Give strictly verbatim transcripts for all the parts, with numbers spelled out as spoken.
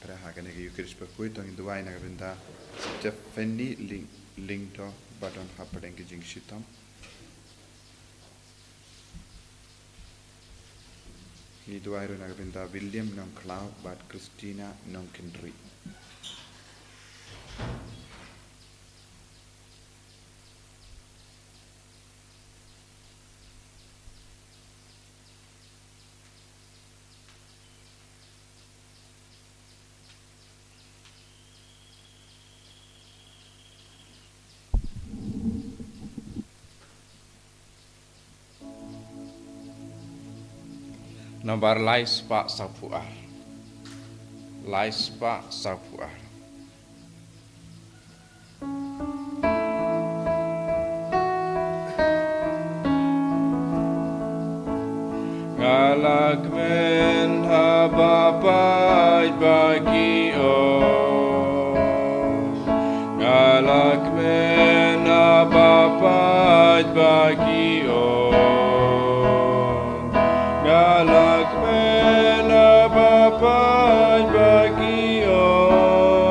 Para ha kane ka Eucharist bakhuid, to ngin duwai na ka bynta Stephanie Ling, Lyngdoh ba don hapdeng ka jingshitom. Ngi duwai ruh na ka bynta William Nongkhlaw bad Christina Nongkynrih. Nombar lai spah sawphew ar. Lai spah sawphew ar. Nga la kmen ha ba pait ba ki ong. Nga la kmen ha ba pait ba ki ong. Nga la kmen ha ba pait ba ki ong.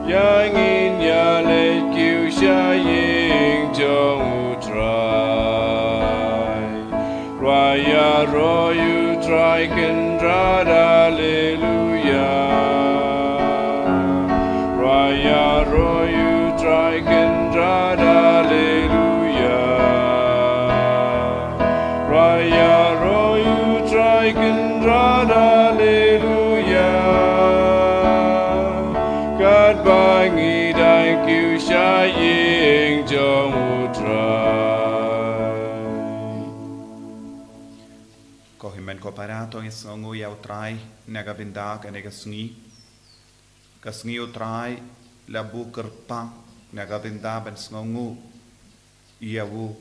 Ïa ngin ïaleit kiew sha ïing jong U Trai. Rwai ïaroh ïa U Trai Kynrad, Alleluia. Rwai ïaroh ïa U Trai Kynrad, Alleluia. Rwai ïaroh ïa U Trai Kynrad, Alleluia. Katba ngi dang kiew sha ïing jong U Trai. Ko hynmen ko para, to ngin sngewnguh ïa U Trai na ka bynta kane ka sngi. Ka sngi U Trai la buh kyrpang na ka bynta ban sngewnguh ïa U.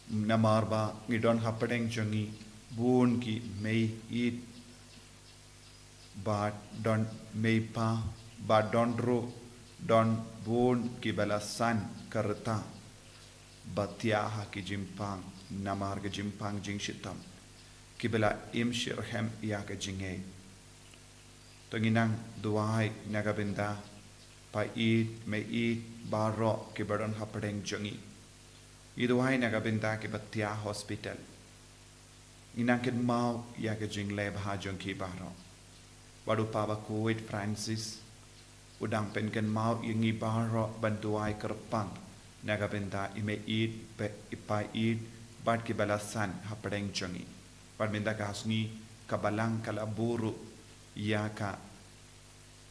Namar ba ngi don hapdeng jong ngi bun ki mei-ïeit, ba don mei-pa, ba don ruh, don bun kiba la san ka rta, ba thiah ha ki jingpang namar ka jingpang jingshitom, kiba la im shitrhem ïa ka jingngeit. To ngin nang duwai na ka bynta pa-ïeit mei-ïeit baroh kiba don hapdeng jong ngi. Ngi duwai na ka bynta kiba thiah hospital. Ngi nang kynmaw ïa ka jingleh bha jong ki baroh. Bad u Papa Bakhuid Francis u dang pynkynmaw ïa ngi baroh ban duwai kyrpang na ka bynta i mei-ïeit, i pa-ïeit bad kiba la san hapdeng jong ngi. Bad mynta ka sngi ka Balang ka la buh ruh ïa ka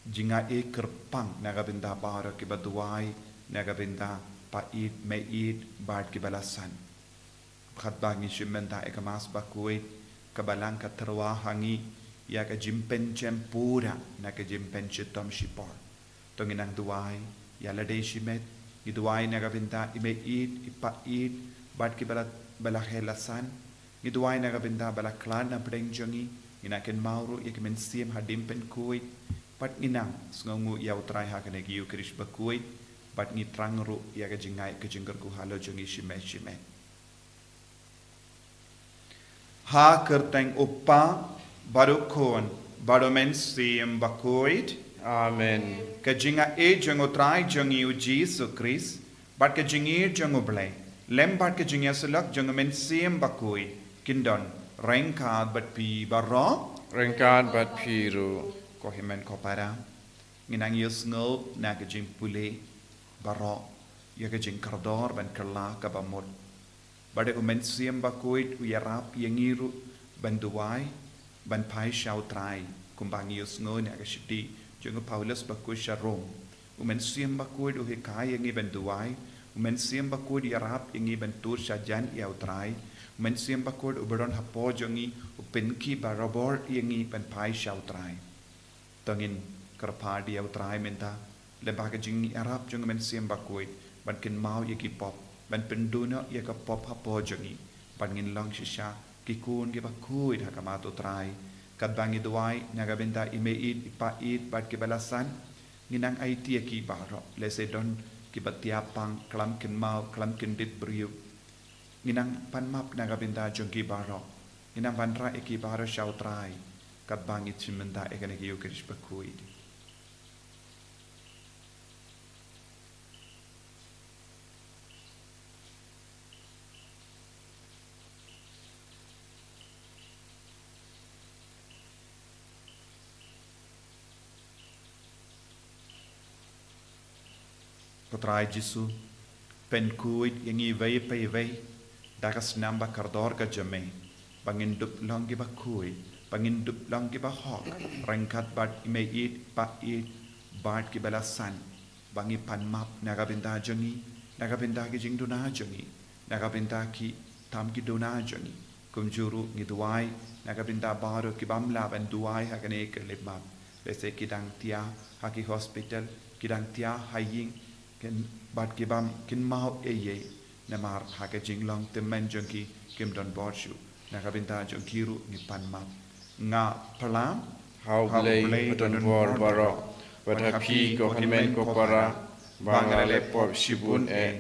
jingaiei kyrpang na ka bynta baroh kiba duwai na ka bynta pa-ïeit mei-ïeit bad kiba la san. Katba ngi shim mynta ïa ka Mass Bakhuid, ka Balang ka tyrwa ha ngi ïa ka jingpynshitom pura na ka jingpynshitom shipor. To ngin nang duwai ïa lade shimet. Ngi duwai na ka bynta i mei-ïeit, i pa-ïeit bad kiba la, ba la heh la san. Ngi duwai na ka bynta ba la khlad na pdeng jong ngi. Ngi nang kynmaw ruh ïa ki mynsiem hadien pynkhuid. Bad ngi nang sngewnguh ïa U Trai ha kane ka Eucharist bakhuid. Bad ngi thrang ruh ïa ka jingngeit ka jingkyrkhu halor jong ngi shimet shimet. Ha kyrteng U Kpa bad U Khun bad U Mynsiem Bakhuid. Amen. Ka jingaiei jong U Trai jong ngi U Jisu Khrist bad ka jingïeit jong U Blei lem bad ka jingïasyllok jong U Mynsiem Bakhuid kin don ryngkat bad phi baroh. Ryngkat bad phi ruh. Ko hynmen ko para, ngin nang ïohsngew na ka jingpule baroh ïa ka jingkordor ban kylla kaba mut. Bad U Mynsiem Bakhuid u ïarap ïa ngi ruh ban duwai, ban phai sha U Trai, kumba ngi ïohsngew na ka shithi jong u Paulus bakhuid sha Rom. U Mynsiem Bakhuid u hikai ïa ngi ban duwai. U Mynsiem Bakhuid u ïarap ïa ngi ban tur sha jan ïa U Trai. U Mynsiem Bakhuid uba don hapoh jong ngi u pynkhih barabor ïa ngi ban phai sha U Trai. To ngin kyrpad ïa U Trai mynta lyngba ka jingïarap jong U Mynsiem Bakhuid ban kynmaw ïa ki pop, ban pynduh noh ïa ka pop hapoh jong ngi, ban ngin long shisha ki khun kiba khuid ha khmat U Trai. Katba ngi duwai na ka bynta i mei-ïeit, i pa-ïeit bad kiba la san, ngin nang aiti ïa ki baroh, lehse don kiba thiah pang, khlem kynmaw, khlem kyndit briew. Ngin nang pan map na ka bynta jong ki baroh. Ngin nang wanrah ïa ki baroh sha U Trai. Katba ngi shim bynta ïa kane ka Ïukharist bakhuid. Ko Trai Jisu, pynkhuid ïa ngi iwei pa iwei da ka snam ba kordor ka jong me, ba ngin dup long kiba khuid, ba ngin dup long kiba hok ryngkat bad i mei ïeit, i pa ïeit bad kiba la san, ba ngi pan map na ka bynta jong ngi, na ka bynta ki jingduna jong ngi, na ka bynta ki tam ki duna jong ngi. Kumjuh ruh ngi duwai na ka bynta baroh ki bym lah ban duwai ha kane ka lipmat, lehse ki dang thiah ha ki hospital, ki dang thiah ha ïing, kin, bad ki bym kynmaw ei ei, namar ha ka jinglong tymmen jong ki kim don bor shuh. Na ka bynta jong ki ruh ngi pan map. Nga pyrshang ha U Blei badon bor baroh, bad ha phi ko hynmen ko para, ba nga la leh pop shibun eh,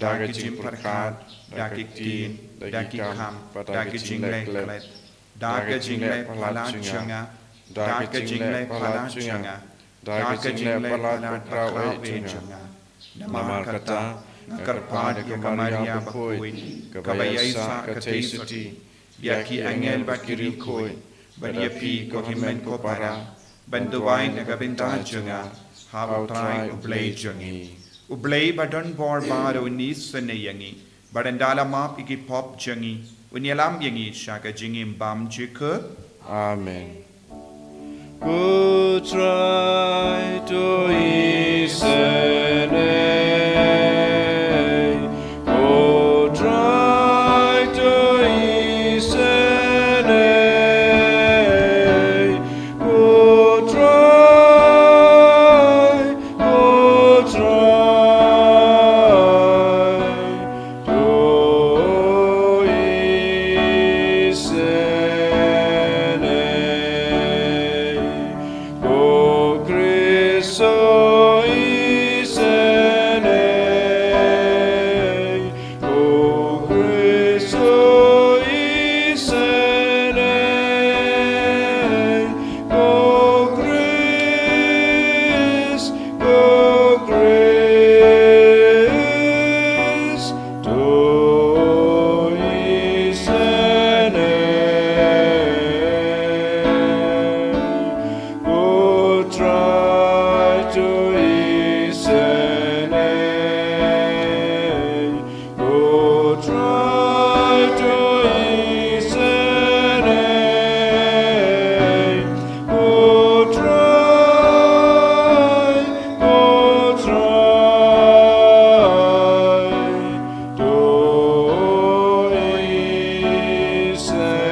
da ka jingpyrkhat, da ki ktien, da ki kam, da ka jingleh klet, da ka jingleh palat jong nga, da ka jingleh palat jong nga, da ka jingleh palat bakhraw eh jong nga. Namar kata nga kyrpad ïa ka Maria bakhuid, kaba ïaisah ka theisotti, ïa ki angel bad ki riewkhuid, bad ïa phi ko hynmen ko para, ban duwai na ka bynta jong nga ha U Trai U Blei jong ngi. U Blei badon bor baroh un isynei ïa ngi, bad un da la map ïa ki pop jong ngi, un ïalam ïa ngi sha ka jingim bymjukut. Amen. Ko Trai to isynei, ko Trai to isynei, ko Trai, ko Trai to isynei, ko Khrist to isynei, ko Khrist to isynei, ko Khrist, ko Khrist to isynei, ko Trai to isynei, ko Trai to isynei, ko Trai, ko Trai to isynei.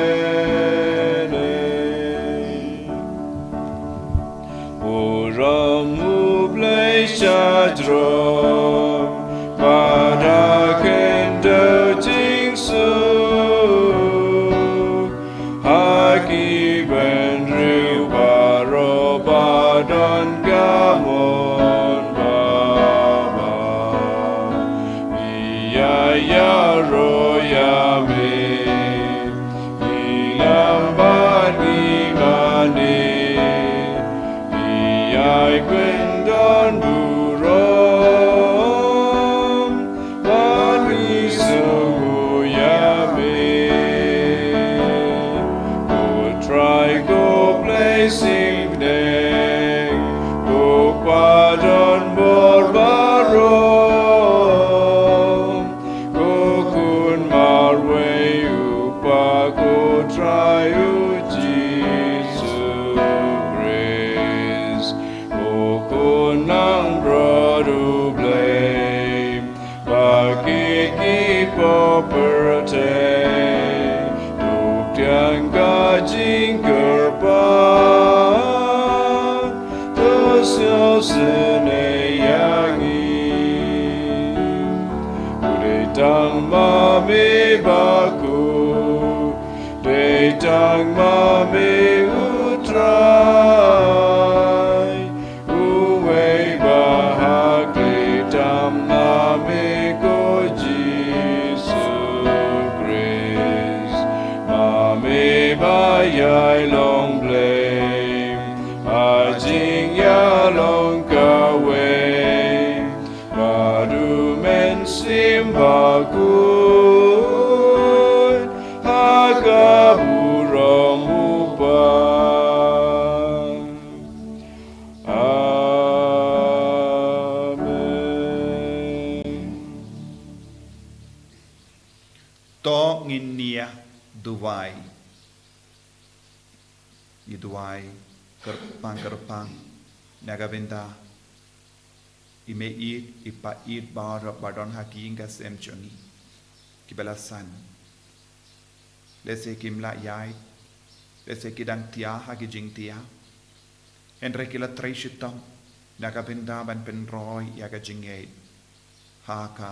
Burom U Blei sha jrong, bad ha khyndew jingsuk, ha ki bynriew baroh ba don ka mon babha. Ïa ïaroh ïa me, ngi ngam bad ngi mane, ngi ïai kyndon burom, bad ngi sngewnguh ïa me. Ko Trai ko Blei sngewbha, ko Pa don bor baroh, ko Khun marwei U Kpa, ko Trai U Jisu Khrist, ko Khun Nangbrot U Blei, bad ki ki pop pyrthei, to pdiang ka jingkyrpad, to sngewsynei ïa ngi. Ko dei tang ma me bakhuid, dei tang ma me U Trai, uwei ba hakyrduh ma me ko Jisu Khrist, ma me ba ïai long Blei. To ngin ïa duwai. Ngi duwai kyrpang kyrpang na ka bynta i mei ïeit i pa ïeit baroh ba don ha ki ïing ka sem jong ngi kiba la san. Lehse kim lah ïaid, lehse ki dang tia ha ki jingtia. Hynrei ki la trei shitom na ka bynta ban pynroi ïa ka jingngeit ha ka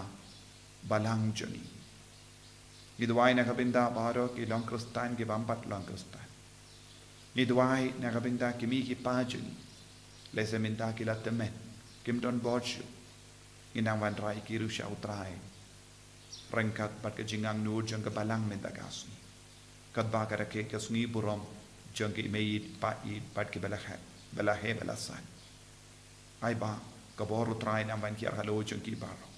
balang jong ngi. Ngi duwai na ka bynta baroh ki long Khristan ki bym pat long Khristan. Ngi duwai na ka bynta ki mei ki pa jong ngi. Lehse mynta ki la tymmen, kim don bor shuh. Ngi nang wanrah ïa ki ruh sha U Trai ryngkat bad ka jingangnud jong ka balang mynta ka sngi. Katba ka rakhe ka sngi burom jong ki mei ïeit pa ïeit bad kiba la heh, ba la heh ba la san. Ai ba ka bor U Trai nang ban kiar halor jong ki baroh.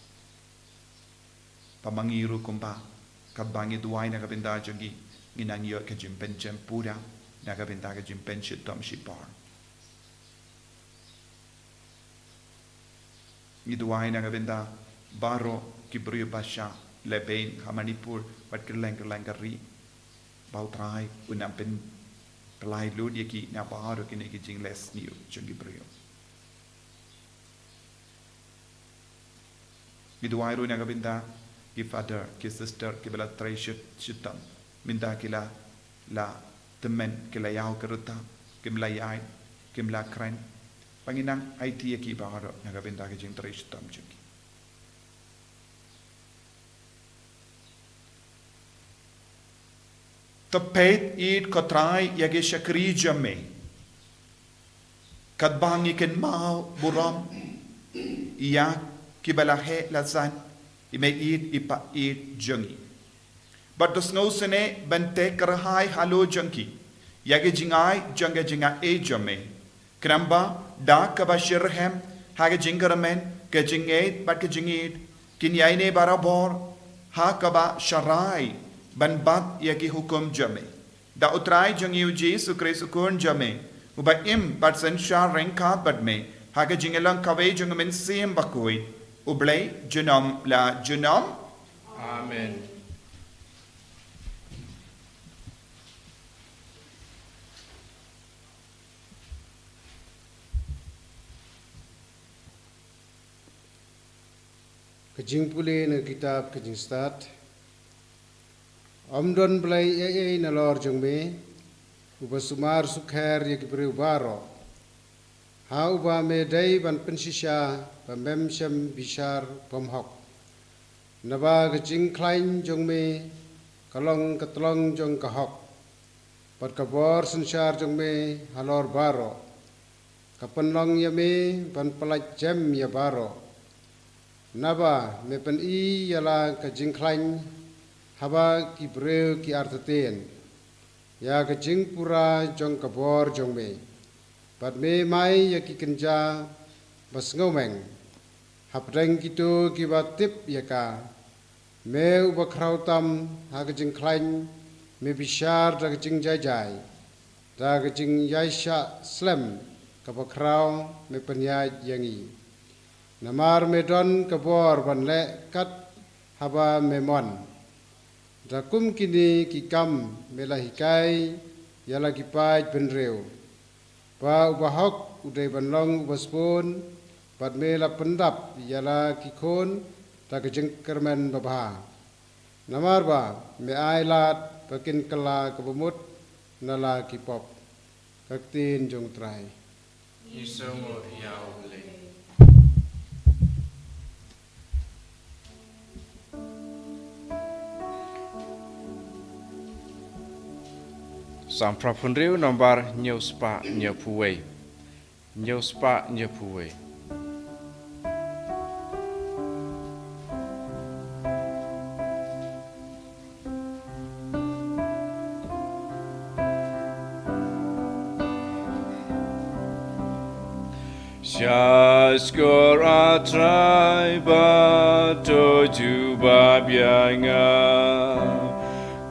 Ba ma ngi ruh kumba, katba ngi duwai na ka bynta jong ki, ngi nang ïoh ka jingpynjem pura na ka bynta ka jingpynshitom shipor. Ngi duwai na ka bynta baroh ki briew ba shah lehbeiñ ha Manipur bad kylleng kylleng ka ri. Ba U Trai un nang pynphlei lut ïa ki na baroh kine ki jingleh sniew jong ki briew. Ngi duwai ruh na ka bynta ki father ki sister kiba la trei shit- shitom. Mynta ki la, la tymmen, ki la ïaw ka rta, kim la ïaid, kim la kren. Ba ngi nang aiti ïa ki baroh na ka bynta ka jingtrei shitom jong ki. To peit ïeit ko Trai ïa ki shakri jong me. Katba ngi kynmaw burom ïa kiba la heh la san, i mei ïeit i pa ïeit jong ngi. Bad to sngewsynei ban teh kyrhai halor jong ki ïa ki jingai jong ka jingaiei jong me. Khnang ba da kaba shitrhem ha ka jingkyrmen, ka jingngeit bad ka jingïeit kin ïaineh barabor ha kaba sharai ban bat ïa ki hukum jong me. Da U Trai jong ngi U Jisu Khrist U Khun jong me, uba im bad synshar ryngkat bad me ha ka jingïalong kawei jong U Mynsiem Bakhuid, U Blei junom la junom. Amen. Ka jingpule na ka kitab ka jingstad. Ym don blei ei ei nalor jong me, uba sumar sukher ïa ki briew baroh. Ha uba me dei ban pynshisha ba mem shym bishar bymhok. Naba ka jingkhlaiñ jong me ka long ka tlong jong ka hok. Bad ka bor synshar jong me halor baroh ka pynlong ïa me ban pyllait jem ïa baroh. Naba me pyni ïa la ka jingkhlaiñ haba ki briew ki artatien ïa ka jingpura jong ka bor jong me. Bad me mai ïa ki kynja ba sngewmeng hapdeng kito kiba tip ïa ka. Me uba khraw tam ha ka jingkhlaiñ, me bishar da ka jingjai jai, da ka jingïaishah slem kaba khraw me pynïaid ïa ngi. Namar me don ka bor ban leh kat haba me mon. Da kum kine ki kam me la hikai ïa la ki paid bynriew. Ba uba hok u dei ban long uba sbun, bad me la pyndap ïa la ki khun da ka jingkyrmen babha. Namar ba me ai lad ba kin kylla kaba mut na la ki pop. Ka ktien jong U Trai. Ngi sngewnguh ïa U Blei. Salm phra phew hynriew, nombar hynñiew spah hynñiew phew wei. Hynñiew spah hynñiew phew wei. Sha shkor A Trai, ba to jubab ïa nga.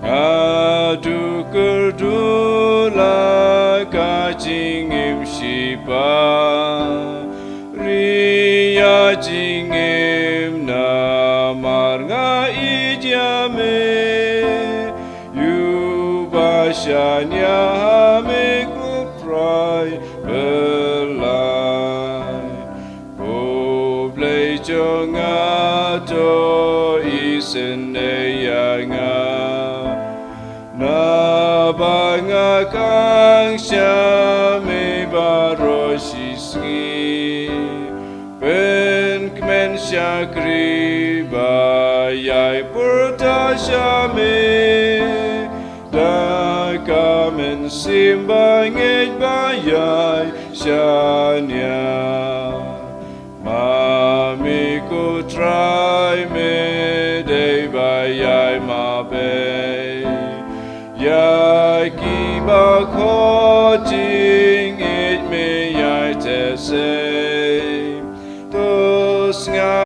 Nga duh kyrduh la ka jingim shipang. Ri ïa jingim namar nga ïeit ïa me. Shania ha me ko Trai blai. Ko Blei jong nga to isynei ïa nga. Naba nga kang sha me baroh shi sngi. Pynkmen shakri ba ïai pyrta sha me. Da ka mynsiem bangeit ba ïai shaniah. Ma me ko Trai me dei ba ïai mapei. Ïa kiba khot jingngeit me ïai teh sei. To sngap.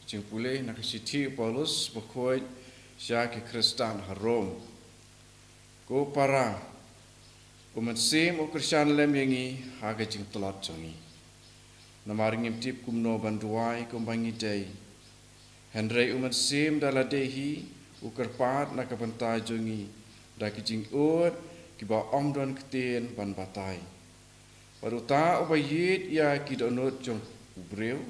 Jingpule na ka shithi u Paulus bakhuid sha ki Khristan ha Rom. Ko para, u Mynsiem u kyrshan lem ïa ngi ha ka jingtlot jong ngi. Namar ngim tip kumno ban duwai kumba ngi dei. Hynrei u Mynsiem da lade hi u kyrpad na ka bynta jong ngi da ki jingud kiba ym don ktien ban batai. Bad uta uba ïeit ïa ki dohnud jong u briew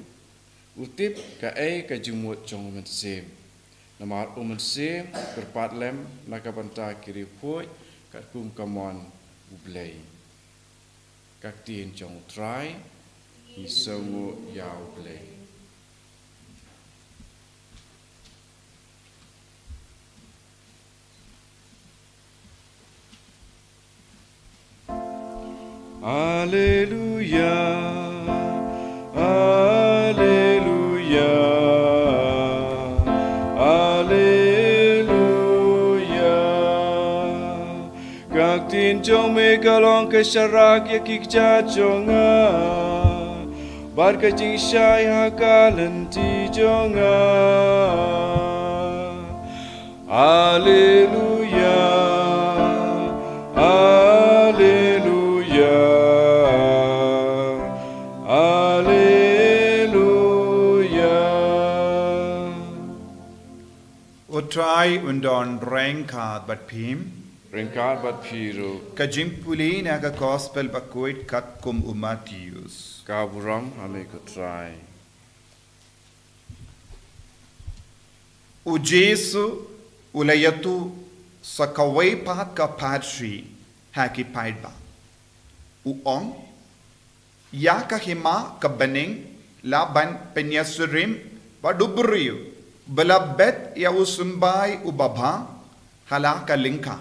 u tip kaei ka jingmut jong u Mynsiem. Namar u Mynsiem u kyrpad lem na ka bynta ki riewkhuid katkum ka mon u Blei. Ka ktien jong u Trai. Ngi sngewnguh ïa u Blei. Alleluia, alleluia, alleluia. Ka ktien jong me ka long ka sharak ïa ki kjat jong nga, bad ka jingshai ha ka lynti jong nga. Alleluia, alleluia, alleluia. U Trai un don ryngkat bad phi. Ryngkat bad phi ruh. Ka jingpule na ka Gospel bakhuid katkum u Mathaios. Ka burom ha me ko Trai. U Jisu u la ïathuh sa kawei pat ka pharshi ha ki paidbah. U ong, ïa ka hima ka bneng la ban pynïasyriem bad u briew ba la bet ïa u symbai u babha ha la ka lyngkha.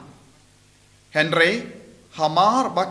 Hynrei hamar ba ki